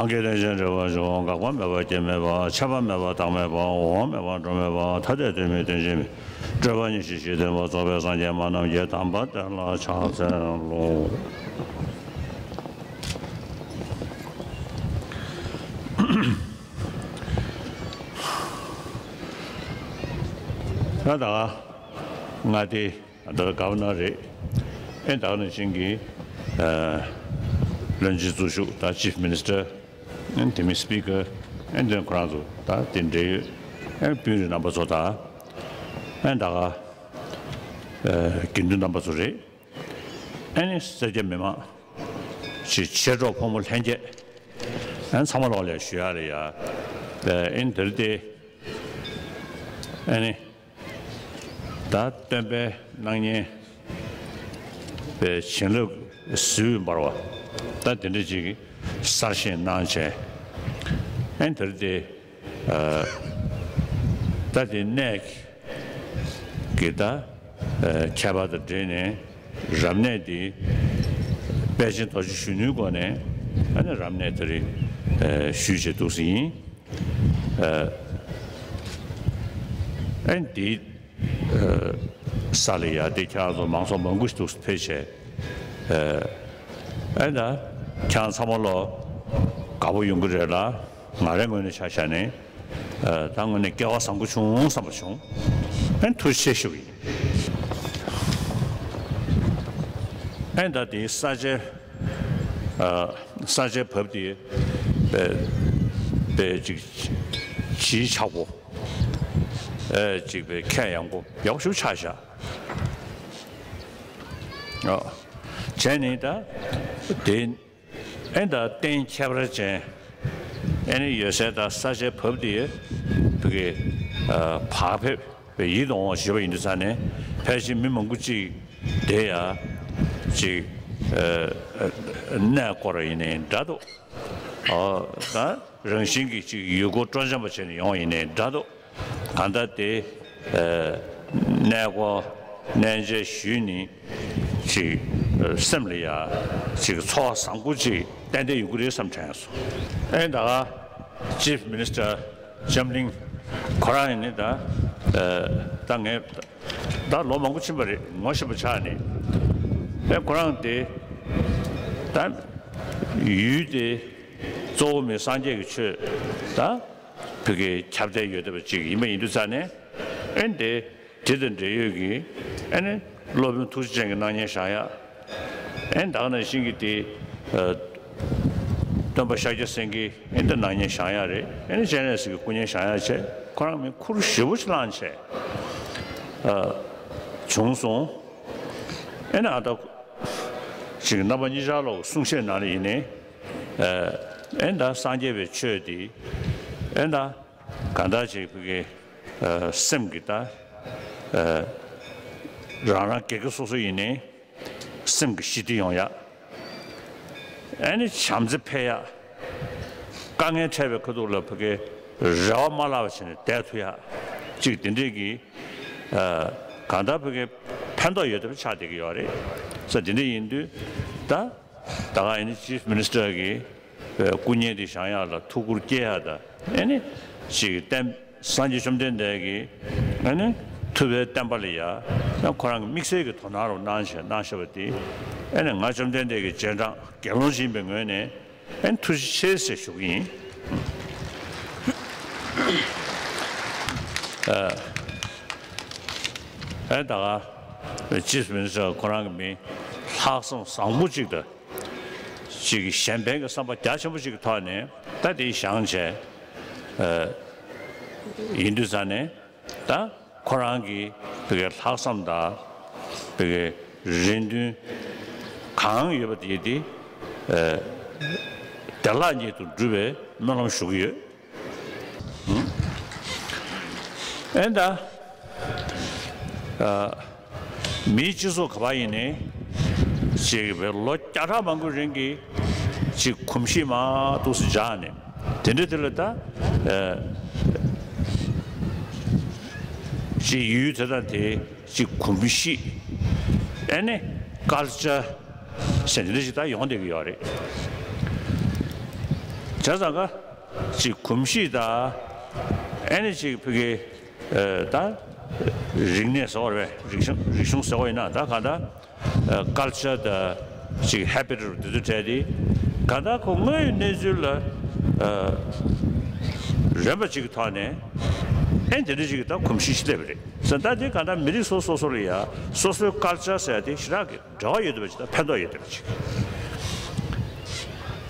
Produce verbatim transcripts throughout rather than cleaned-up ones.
སངས་རྒྱས་བསྟན་ཆེན་འགྲེལ་པ་མཆོག་འགག་པ་མེད་པ་སྐྱེ་མེད་པ། ཆད་པ་མེད་པ་རྟག་མེད་པ། འོང་བ་མེད་པ་འགྲོ་མེད་པ། ཐ་དད་དོན་མེད་དོན་གཅིག་མེད། སྤྲོས་པ་ཉེར་ཞི་ཞི་བདེན་པ་རྫོགས་པའི་སངས་རྒྱས་སྨྲ་རྣམས་ཀྱི་གདམས་པ་གཏན་ལ་ཕྱག་འཚལ་ལོ། ད་ལྟ་མངའ་སྡེ། ད་ལྟ་ག་བ་ན་རེད། ཨེ་ད་ག་ནང་བཞིན་གྱི་ཨ་བློན་ཆེན་གཙོ་བཞུགས་དང་ཅིབ་མི་ནི་སི་ཊར། ཨེ་དེ་མིན་སི་པི་ཀར། ཨེ་དེ་ཁོ་རང་ཚོ་དང་དེ་འབྲེལ་ཡོད་ཨེ་དཔོན་རིགས་རྣམ་པ་ཚོ་དང་། ཨེ་ད་ག་ཨ་དགེ་འདུན་རྣམ་པ་ཚོ་རེད། ཨེ་ནི་སེར་སྐྱ་མི་མང་ཅིག་མཆེད་གྲོགས་ཕོ་མོ་ལྷན་རྒྱས། ཨེ་ཚང་མ་ལོག་ལ་ཞུ་ཡག་རེད་ཡ། ཨེ་ནི་དེ་རེད་དེ། ཨེ་ནི། ད་སྟོན་པའི་སྣང་བརྙན་པའི་བྱིན་རླབས་ཟིལ་འབར་བ་ད་དེ་འདྲ་ཅིག་གསར་བཞེངས་གནང་བྱས། ཨེ་དེར་དེ་ད་དེ་གནས་ཀྱི་ད་ཁྱད་པར་དང་འབྲེལ་ནས་རབ་གནས་དེ་དཔལ་ཆེན་རྡོ་རྗེ་གཞོན་ནུའི་སྒོ་ནས་ཨ་ནི་རབ་གནས་དེ་རིང་ཞུས་བྱས་འདུག་སེ་ཡིན། ཨ་ནི་འདིའི་ས་ལ་ཡ་དེ་ཁྱེད་རང་ཚོ་མང་ཚོགས་མང་པོ་ཞིག་འདུག་སེ་ཕེབས་བྱས། ཨ་ནི་ད་ཁྱེད་རང་ཚང་མ་ལོ་དགའ་པོ་ཡོང་གི་རེད་ལ། ང་རའི་ངོས་ནས་ཆ་བཞག་ནས་ད་དངོས་གནས་སྐལ་བ་བཟང་པོ་བྱུང་བསམ་པ་བྱུང་། ཨ་ནི་ཐུགས་རྗེ་ཆེ་ཞུ་གི་ཡིན། ཨ་ནི་ད་དེའི་ས་ཆའི་ས་ཆའི་བབ་དེ་པའི་པའི་ཅིག་བྱིའུ་ཆག་པོ་ཨེ་ཅིག་པའི་ཁྱད་ཡངས་པོ་ཡག་པོ་ཞིག་ཆགས་བཞག་བྱས་ནས་ད་དེ། ཨེ་ད་རྟེན་ཁྱད་པར་ཅན། ཨེ་ནི་ཡོད་སའི་ད་ས་ཆའི་བབ་དེ་བུ་གའི་བག་ཕེབས་པའི་ཡིད་དུ་འོང་བ་ཞེས་པ་ཡིན་དུས་ཙང་ནས་ཕལ་ཆེར་མི་མང་པོ་ཅིག་དེ་ཡ་ཅིག་གནས་སྐོར་ཡིན་ནའི་འདྲ་འདུག་ད་རང་བཞིན་གྱིས་ཅིག་ཡུལ་སྐོར་སྤྲོ་འཆམ་པ་བྱས་ནས་ཡོང་བ་ཡིན་ནའི་འདྲ་འདུག་གང་ལྟར་དེ་གནས་སྐོར་གནས་མཇལ་ཞུས་ནས་ཅིག་སེམས་ལ་ཡ་ཅིག་ཚོར་བ་བཟང་པོ་ཅིག་ཏན་ཏན་ཡོང་གི་རེད་བསམ་དྲན་སོང་། ཨེ་ད་ག་ཅིབ་མི་ནི་སི་ཊར་ལྕམ་གླིང་ཁོ་རང་ཡིན་ནི་ད་ད་ངས་ད་ལོ་མང་པོ་ཕྱིན་པ་རེད། ངོ་ཤེས་པ་ཆགས་ནས། ཨེ་ཁོ་རང་དེ་ད་ཡུལ་དེ་གཙོ་བོ་མི་སངས་རྒྱས་ཀྱི་ཆོས་ད། བོད་ཀྱི་ཁྱབ་གདལ་ཡོད་བསྡད་པ་ཅིག་ཡིན་པ་ཡིན་དུས་ཙང་ནས་ཨེ་འདི་དེ་དང་འབྲེལ་ཡོད་ཀྱི་ཨེ་ནི་སློབ་དཔོན་ཐུགས་རྗེ་ཅན་གྱི་སྣང་བརྙན་བཞེངས་ཡག་ཨེ་ད་ག་ནང་བཞིན་གྱི་དེ་སྟོན་པ་ཤཱཀྱ་སེང་གེའི་ཨེ་འདི་སྣང་བརྙན་བཞེངས་ཡག་རེད། ཨེ་ནི་སྤྱན་རས་གཟིགས་ཀྱི་སྐུ་བརྙན་བཞེངས་ཡག་བྱས་ཁོ་རང་མི་ཁུར་ཞེ་པོ་ཞིག་བླངས་བྱས་བྱུང་སོང་། ཨེ་ནི་ཨ་ད་ཅིག་རྣམ་པ་གཉིས་ཆར་ལོག་གསུང་བཤད་ནང་ལ་ཡིན་ནའི་ཨེ་ད་སངས་རྒྱས་པའི་ཆོས་དེ་ཨེ་ད། གང་ལྟར་ཅིག་བོད་ཀྱི་སེམས་ཀྱི་ད་རང་རང་སྒེར་གྱི་སོ་སོ་ཡིན་ནའི་སེམས་ཀྱི་ཞི་བདེ་ཡོང་ཡག་ཨེ་ནི་བྱམས་བརྩེ་འཕེལ་ཡག་དཀའ་ངལ་འཕྲད་པའི་ཁ་ཐུག་ལ་བོད་ཀྱི་རེ་བ་མ་བརླག་པ་བྱས་ནས་བསྡད་ཐུབ་ཡག་ཅིག་དེ་འདྲས་ཀྱི་གང་ལྟར་བོད་ཀྱི་ཕན་ཐོགས་ཡོད་བསྡད་པ་ཆགས་བསྡད་ཀྱི་ཡོད་རེད། ས་དེ་འདྲས་ཡིན་དུས་ད། ད་ག་ཨེ་ནི་ཅིབ་མི་ནི་སི་ཊར་གྱི་སྐུ་བརྙན་དེ་བཞེངས་ཡག་ལ་ཐུགས་ཁུར་སྐྱེ་ཡག་དང་ཨེ་ནི་ཅིག་བསྟན་སངས་རྒྱས་བཅོམ་ལྡན་འདས་ཀྱི་ཨེ་ནི་ཐུབ་པའི་བསྟན་པ་ལ་ཡ་ཡང་ཁོ་རང་གི་དམིགས་བསལ་གྱི་དོ་སྣང་རུ་གནང་བྱས་གནང་བཞག་པ་དེ་ཨེ་ནི་ང་བཅོམ་ལྡན་འདས་ཀྱི་རྗེས་འབྲང་དགེ་སློང་ཅིག་ཡིན་པའི་ངོས་ནས་ཨེ་ནི་ཐུགས་རྗེ་ཆེ་ཟེར་ཞུ་གི་ཡིན། ཨེ་ད་ག་ཅིབ་མི་ནི་སི་ཊར་ཁོ་རང་གི་མི་ལྷག་བསམ་བཟང་པོ་ཅིག་དང་། ཅིག་གཞན་ཕན་གྱི་བསམ་པ་རྒྱ་ཆེན་པོ་ཅིག་གི་ཐོག་ནས་ད་དེ་བཞེངས་བྱས་ཡིན་དུས་ཙང་ནས་ད་ཁོ་རང་གི་བོད་ཀྱི་ལྷག་བསམ་དང་བོད་ཀྱི་རེ་འདུན་གང་ཡོད་པ་དེ་དེ་བདེ་བླག་ཉིད་དུ་འགྲུབ་པའི་སྨོན་ལམ་ཞུ་གི་ཡོད། ཨེ་ད། མིའི་སྤྱི་ཚོགས་ག་པར་ཡིན་ནའི་ཅིག་བའི་ལོ་བརྒྱ་ཕྲག་མང་པོའི་རིང་གི་ཅིག་གོམས་གཤིས་མར་འདུག་སེ་འཇགས་ནས་དེ་འདྲ་དེ་ལ་ད་ཅིག་ཡུལ་དེ་དང་དེ་ཅིག་གོམས་གཤིས་ཨེ་ནི་ཀལ་ཅར་ཟེར་འདི་འདྲ་ཞིག་ད་ཡོང་བསྡད་ཀྱི་ཡོད་རེད། བྱས་ཙང་ཀ་ཅིག་གོམས་གཤིས་དང་། ཨེ་ནི་ཅིག་ཕ་གི་ད་རིག་གནས་ཟེར་བ་རེད་པས། རིག་གཞུང་རིག་གཞུང་ཟེར་བ་ཡིན་ན་ད་གང་ལྟར་ཀལ་ཅར་དང་ཅིག་ཧེ་བིཊ་རུ་དེ་ཚོ་བྲལ་ཏེ། གང་ལྟར་ཁོ་དངོས་ཡོད་གནས་ཚུལ་ལ་རན་པ་ཅིག་གི་ཐོག་ནས་ཨེ་དེ་འདྲ་ཅིག་གི་ད་གོམས་གཤིས་ཤིག་སླེབས་པ་རེད། ཟེར་ད་དེ་གང་ལྟར་མི་རིགས་སོ་སོ་སོ་ལ་ཡ་སོ་སོའི་ཀལ་ཅར་ཟེར་ཡ་དེ་ཞེ་དྲག་གི་འབྲེལ་བ་ཡོད་བསྡད་པ་ཅིག་དང་ཕན་ཐོགས་ཡོད་བསྡད་པ་ཅིག་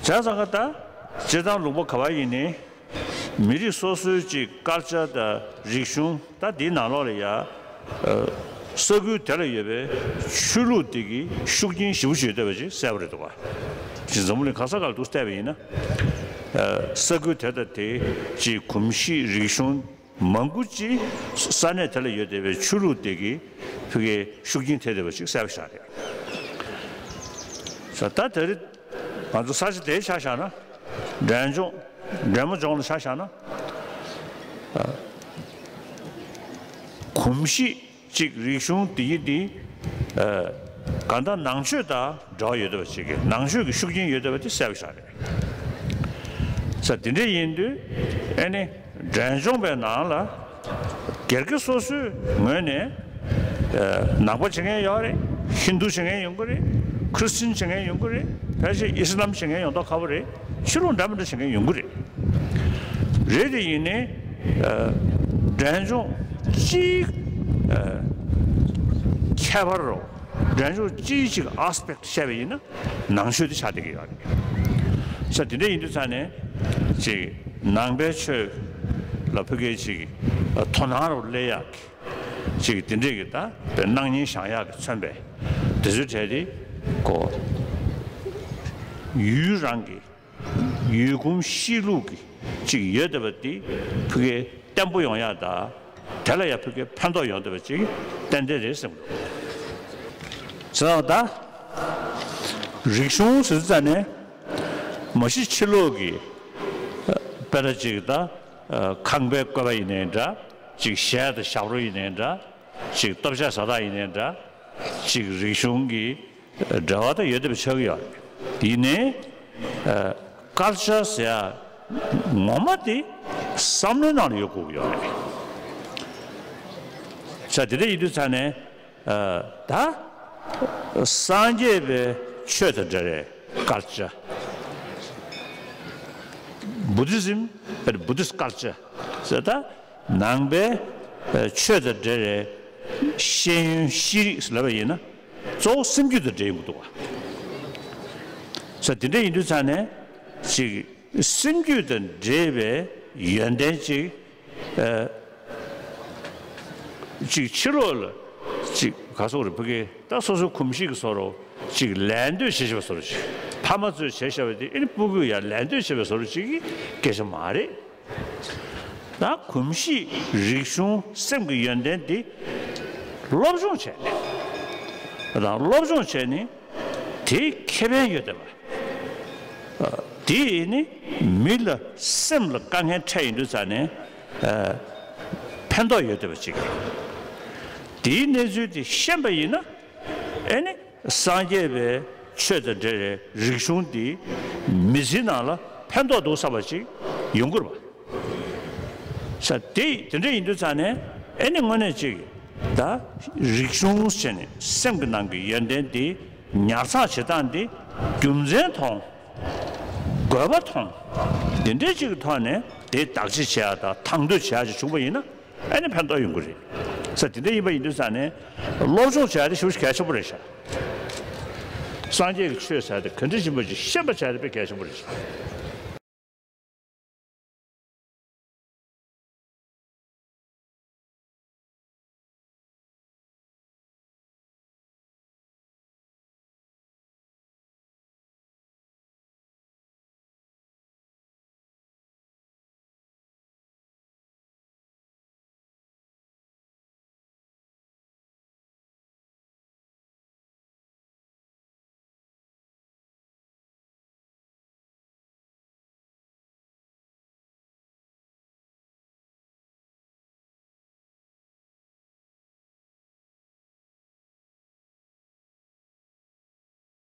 བྱས་ཙང་ཀ་ད་སྤྱིར་བཏང་ལུང་པ་ག་བ་ཡིན་ནའི་མི་རིགས་སོ་སོའི་ཅིག་ཀལ་ཅར་དང་རིག་གཞུང་ད་འདིའི་ནང་ལོགས་ལ་ཡ་ས་ཁུལ་དེ་ལ་ཡོད་པའི་ཆོས་ལུགས་དེ་གི་ཤུགས་རྐྱེན་ཞེ་པོ་ཅིག་ཡོད་བསྡད་པ་ཅིག་གསལ་པོ་རེད་འདུག་ག་ཅིག་འཛམ་བུ་གླིང་ག་ས་ག་ལ་འདུག་བལྟས་པ་ཡིན་ན། ས་ཁུལ་དེ་དང་དེའི་ཅིག་གོམས་གཤིས་རིག་གཞུང་མང་པོ་ཅིག་ས་གནས་དེ་ལ་ཡོད་བསྡད་པའི་ཆོས་ལུགས་དེ་གི་ཕ་གིའི་ཤུགས་རྐྱེན་ཐེབས་བསྡད་པ་ཅིག་གསལ་པོ་ཞིག་རེད། ད་ད་རེས་ང་ཚོ་ས་ཆ་དེའི་ཆ་བཞག་ན། འབྲས་ལྗོངས་འབྲས་མོ་ལྗོངས་ལ་ཆ་བཞག་ན། གོམས་གཤིས་ཅིག་རིག་གཞུང་དེ་ཡི་དེ་གང་ལྟར་ནང་ཆོས་དང་འབྲེལ་བ་ཡོད་བསྡད་པ་ཅིག་གི་ནང་ཆོས་ཀྱི་ཤུགས་རྐྱེན་ཡོད་བསྡད་པ་དེ་གསལ་པོ་ཞིག་རེད། ས་དེ་འདྲ་ཡིན་དུས་ཨེ་ནི་འབྲས་ལྗོངས་པའི་ནང་ལ་སྒེར་གྱི་སོ་སོའི་ངོས་ནས་ནང་པ་བྱེད་མཁན་ཡོད་རེད། ཧིན་རྡུ་བྱེད་མཁན་ཡོང་གི་རེད། ཁྲི་སི་ཊན་བྱེད་མཁན་ཡོང་གི་རེད། ཕལ་ཆེར་ཨི་སི་ལམ་བྱེད་མཁན་ཡོང་མདོག་ཁ་པོ་རེད། ཕྱི་ལོགས་འདྲ་མི་འདྲ་བྱེད་མཁན་ཡོང་གི་རེད། རེད་དེ་ཡིན་ནའི་འབྲས་ལྗོངས་སྤྱིའི་ཁྱད་པར་རོ། འབྲས་ལྗོངས་སྤྱིའི་ཅིག་ཨེ་སི་པེག་ཊི་བཤད་པ་ཡིན་ན་ནང་ཆོས་དེ་ཆགས་བསྡད་ཀྱི་ཡོད་རེད། ས་དེ་འདྲ་ཡིན་དུས་ཙང་ནས་ཅིག་ནང་པའི་ཆོས་ལ་ཕ་གིའི་ཅིག་དོ་སྣང་རུ་སླེབས་ཡག་གི་ཅིག་དེ་འདྲས་ཀྱི་ད་དཔེ་སྣང་བརྙན་བཞེངས་ཡག་གི་མཚོན་པའི་དེ་ཚོའི་གྲས་དེ་ཀོ་ཡུལ་རང་གི་ཡུལ་གོམས་གཤིས་ལུགས་ཀྱི་ཅིག་ཡོད་བསྡད་པ་དེ་ཕ་གིའི་བརྟན་པོ་ཡོང་ཡག་དང་། དེ་ལ་ཡང་ཕ་གིའི་ཕན་ཐོགས་ཡོང་བསྡད་པ་ཅིག་ཏན་ཏན་རེད་བསམ་གྱི་འདུག་ཟེར་ད། རིག་གཞུང་ཟེར་ཙ་ནས་མ་གཞི་ཕྱི་ལོགས་ཀྱི་དཔེར་ན་ཅིག་ད་ཁང་པའི་བཀོད་པ་ཡིན་ནའི་འདྲ། ཅིག་གཞས་དང་ཞབས་བྲོ་ཡིན་ནའི་འདྲ། ཅིག་ལྟོ་ཆས་བཟོ་ལྟ་ཡིན་ནའི་འདྲ། ཅིག་རིག་གཞུང་གི་འབྲེལ་བ་ད་ཡོད་བསྡད་པ་ཆགས་ཀྱི་ཡོད་རེད། ཡིན་ནའི་ཀལ་ཅར་ཟེར་ཡ་ངོ་མ་དེ་བསམ་བློའི་ནང་ལ་ཡོད་དགོས་ཀྱི་ཡོད་རེད། ས་དེ་འདྲ་ཡིན་དུས་ཙང་ནས་ད་སངས་རྒྱས་པའི་ཆོས་དང་འབྲེལ་བའི་ཀལ་ཅར། Buddhism and Buddhist culture ཟེར་ད། ནང་པའི་ཆོས་དང་འབྲེལ་བའི་ཤེས་ཡོན་ཤེས་རིག་ལབ་པ་ཡིན་ན་གཙོ་བོ་སེམས་རྒྱུད་དང་འབྲེལ་ཡོང་གི་འདུག་བ། ས་དེ་འདྲ་ཡིན་དུས་ཙང་ནས་ཅིག་སེམས་རྒྱུད་དང་འབྲེལ་བའི་ཡོན་ཏན་ཅིག་ཅིག་ཕྱི་ལོགས་ལ་ཅིག་ག་སོག་རེ་ཕ་གི་ད་སོ་སོའི་གོམས་གཤིས་ཀྱི་བཟོ་འདྲ་ཅིག་ལད་ཟློས་བྱེད་བཞིན་པ་བཟོ་འདྲ་ཅིག་ཕ་མ་ཚོས་བྱས་བཞག་པ་དེ་ཨེ་ནི་སྤུ་གུས་ཡང་ལད་ཟློས་བྱེད་པའི་བཟོ་འདྲ་ཅིག་གི་སྐད་ཆ་མ་རེད། ད་གོམས་གཤིས་རིག་གཞུང་སེམས་ཀྱི་ཡོན་ཏན་འདི་སློབ་སྦྱོང་བྱས་ནས་དང་སློབ་སྦྱོང་བྱས་ནས་དེའི་ཁེ་ཕན་ཡོད་བསྡད་པ། དེ་ནི་མི་ལ་སེམས་ལ་དཀའ་ངལ་འཕྲད་ཡོང་དུས་ཙང་ནས་ཕན་ཐོགས་ཡོད་བསྡད་པ་ཅིག་རེད། དེའི་གནས་ཚུལ་དེ་ཤེས་པ་ཡིན་ན་ཨེ་ནི། སངས་རྒྱས་པའི་ཆོས་དང་འབྲེལ་བའི་རིག་གཞུང་འདི་མི་ཚེའི་ནང་ལ་ཕན་ཐོགས་འདུག་བསམ་པ་ཅིག་ཡོང་གི་རེད་པ། ས་དེ་དེ་འདྲ་ཡིན་དུས་ཙང་ནས་ཨེ་ནི་དངོས་གནས་ཅིག་ད་རིག་གཞུང་བྱས་ནས་སེམས་ཀྱི་ནང་གི་ཡོན་ཏན་འདི་ཉར་ཚགས་བྱེད་སྟངས་འདི་རྒྱུ་མཚན་མཐོང་། དགོས་པ་མཐོང་། འདི་འདྲའི་ཅིག་གི་ཐོག་ནས་དེ་བདག་གཅེས་བྱེད་ཡག་དང་དང་དོད་བྱེད་ཡག་ཅིག་བྱུང་པ་ཡིན་ན། ཨ་ནི་ཕན་ཐོགས་ཡོང་གི་རེད། ས་དེ་འདྲ་ཡིན་པ་ཡིན་དུས་ཙང་ནས་སློབ་སྦྱོང་བྱ་ཡ་དེ་ཞེ་པོ་ཞིག་གལ་ཆེན་པོ་རེད་ཤག་སངས་རྒྱས་ཀྱི་ཆོས་ཟེར་ཡ་དེ་ག་འདྲ་ཡིན་པ་ཅིག་ཤེས་པ་བྱ་ཡ་དེ་དཔེ་གལ་ཆེན་པོ་རེད་ཤག